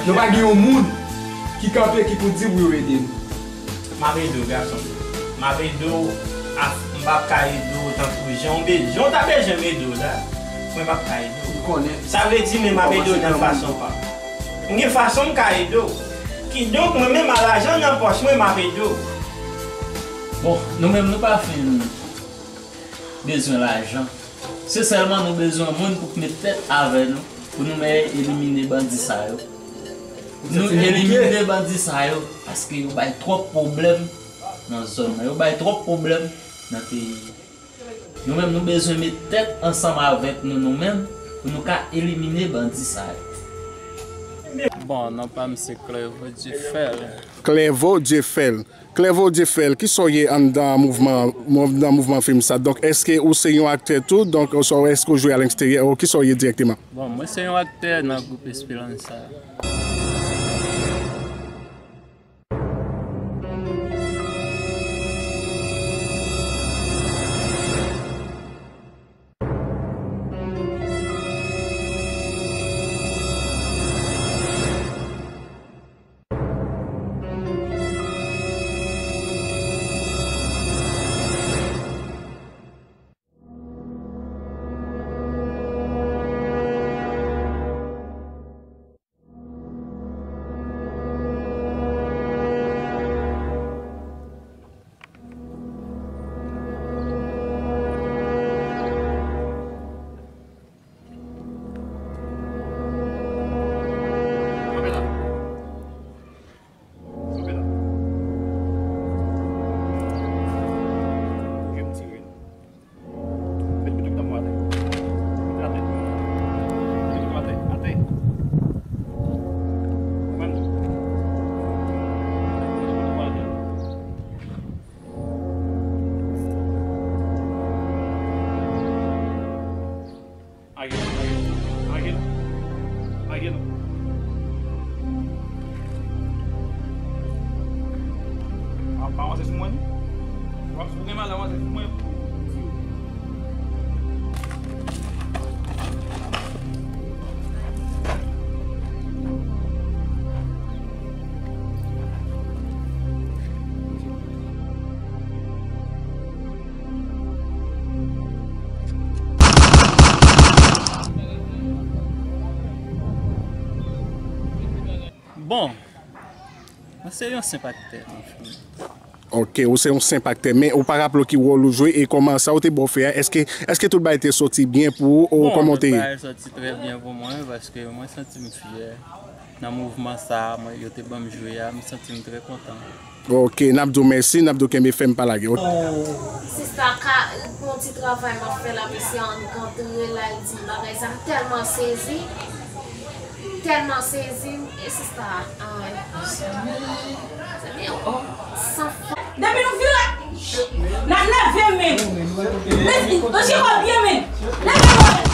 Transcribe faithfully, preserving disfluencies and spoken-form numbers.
Nou pa gen yon moun ki kanpe ki pou di pou yo ede nou. M ap ede w, gason m. M ap ede w, af-, m p ap ka ede w tankou jan w be-, jan w ta bezwen m ede w la. Mwen p ap ka ede w. Ou konnen. Sa vle di, men m ap ede w nan fason pa m. M gen fason m ka ede w. Kidonk, mwen menm, a lajan nan pòch mwen, m ap ede w. Bon, nou menm, nou pa fin bezwen lajan. Se sèlman nou bezwen moun pou k met tèt avè nou, pou nou men elimine bandi sa yo. Nou elimine bandi sa yo, paske yo bay twòp pwoblèm nan zòn nan. Yo bay twòp pwoblèm nan peyi. Nou menm, nou bezwen met tèt ansanm avèk nou, nou menm, pou nou ka elimine bandi sa yo. Bon, non pa m se Clerveau Diefel. Clerveau Diefel. Clerveau Diefel, kisa w ye anndan mouvman, anndan mouvman fim sa? Donk, èske ou se yon aktè tou? Donk, oswa èske ou jwe alegsteryè? Ou kisa w ye dirèkteman? Bon, mwen se yon aktè nan gwoup Esperanza. Met kouto pitan mwen atè. Pitan atè. Kouto pitan atè. Atè. Mwen menm tou. Met kouto pitan mwen atè. Age non, age non. Age non. Age non. Pa, pa avanse sou mwen, non. Ou gen mal avanse sou mwen. Bon, mwen se yon senp aktè nan fim. Ok, ou se yon senp aktè, men ou pa raple w ki wòl ou jwe e kòman sa yo te ba w fè a, èske, èske tout bagay te sòti byen pou ou, ou kòman w te ye? Bon, tout bagay sòti trè byen pou mwen, paske mwen santi m fyè. Nan mouvman sa a, mwen, yo te ban m jwe a, m santi m trè kontan. Ok, n ap di w mèsi, n ap di w kenbe fèm, pa lage. Ok. Sista ka, gon ti travay m ap fè la, mesye, ann rantre la, l di m bagay sa, m tèlman sezi, m tèlman sezi, e sista a, ah, mezanmi, mezanmi, oh, san fwa. Depi nou vire, n ap leve men. Mezanmi, nou chita byen men. Leve men.